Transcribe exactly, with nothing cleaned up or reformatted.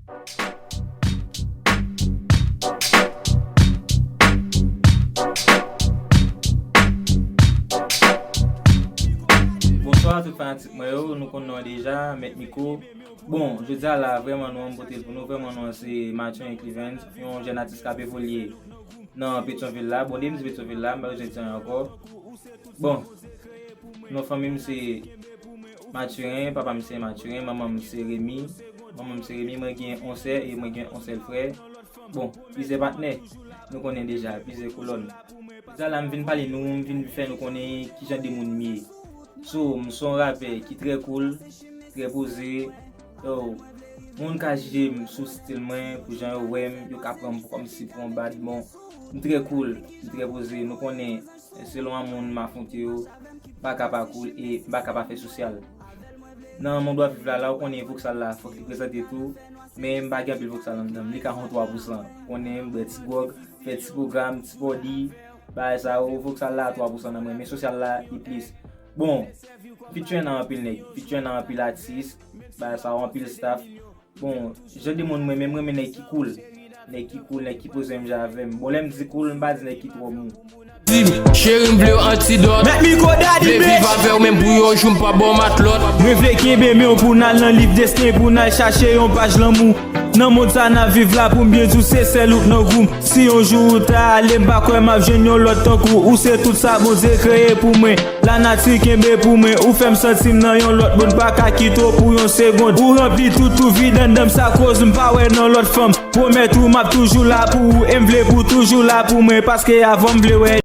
Bonswa tout fanatik mwen yo, nou konn non an deja, Mèt Miko. Bon, jodi a la, vrèman non an m pote l pou nou, vrèman non an se Mathurin Cleevens, yon jèn atis k ap evolye nan Petyonvil la. Bon, depi m di Petyonvil la, m pa bezwen di anyen ankò. Bon, non fanmi m se Mathurin, papa m se Mathurin, manman m se Remy. Manman m se Remy, mwen gen yon sè e mwen gen yon sèl frè. Bon, plizyè patnè, nou konnen deja, plizyè kolòn. Jodi a la, m vin pale nou, m vin fè nou konnen kijan de moun m ye. So, m se yon rapè ki trè cool, trè poze. Yo, moun ka jije m sou stil mwen, pou jan yo wè m, yo ka pran m pou kòmsi pou yon bad. Bon, m trè cool, m trè poze. Nou konnen, selon an moun m afwonte yo, m pa ka pa cool e m pa ka pa fè sosyal. Nan mond w ap viv la, la, ou konnen Voksal la, fòk li prezante tou. Men m pa gen anpil Voksal anndan m. Li ka yon twa pousan. Konnen m bwè ti gwòg, fè ti pwogram, ti bòdi. Bagay sa yo, Voksal la twa pousan nan mwen, men sosyal la, li plis. Bon, featuring nan anpil nèg, featuring nan anpil atis, bagay sa yo, anpil staff. Bon, jan de moun mwen, men m renmen nèg ki cool. Nèg ki cool, nèg ki poze menm jan avè m. Bon, lè m di cool, m pa di nèg ki twò mou. Di m, cheri, m vle w antidòt. Mèt Miko Daddy, vle viv avè w menm pou yon jou, m pa ba w matlòt. Mwen vle kenbe men w pou n al nan liv desten, pou n al chache yon paj lanmou. Nan mond sa n ap viv la, pou m byen di w, se sèl ou k nan gou m. Si yon jou ou ta ale, m pa kwè m ap jwenn yon lòt tankou ou. Se tout sa Bondye kreye pou mwen. Lanati kenbe pou mwen. Ou fè m santi m nan yon lòt mond, pa ka kite w pou yon segonn. Ou ranpli tout, tout vid anndan m, sa koz m pa wè nan lòt fanm. Pwomèt ou m ap toujou la pou ou, e m vle pou toujou la pou mwen. Paske avan m vle wè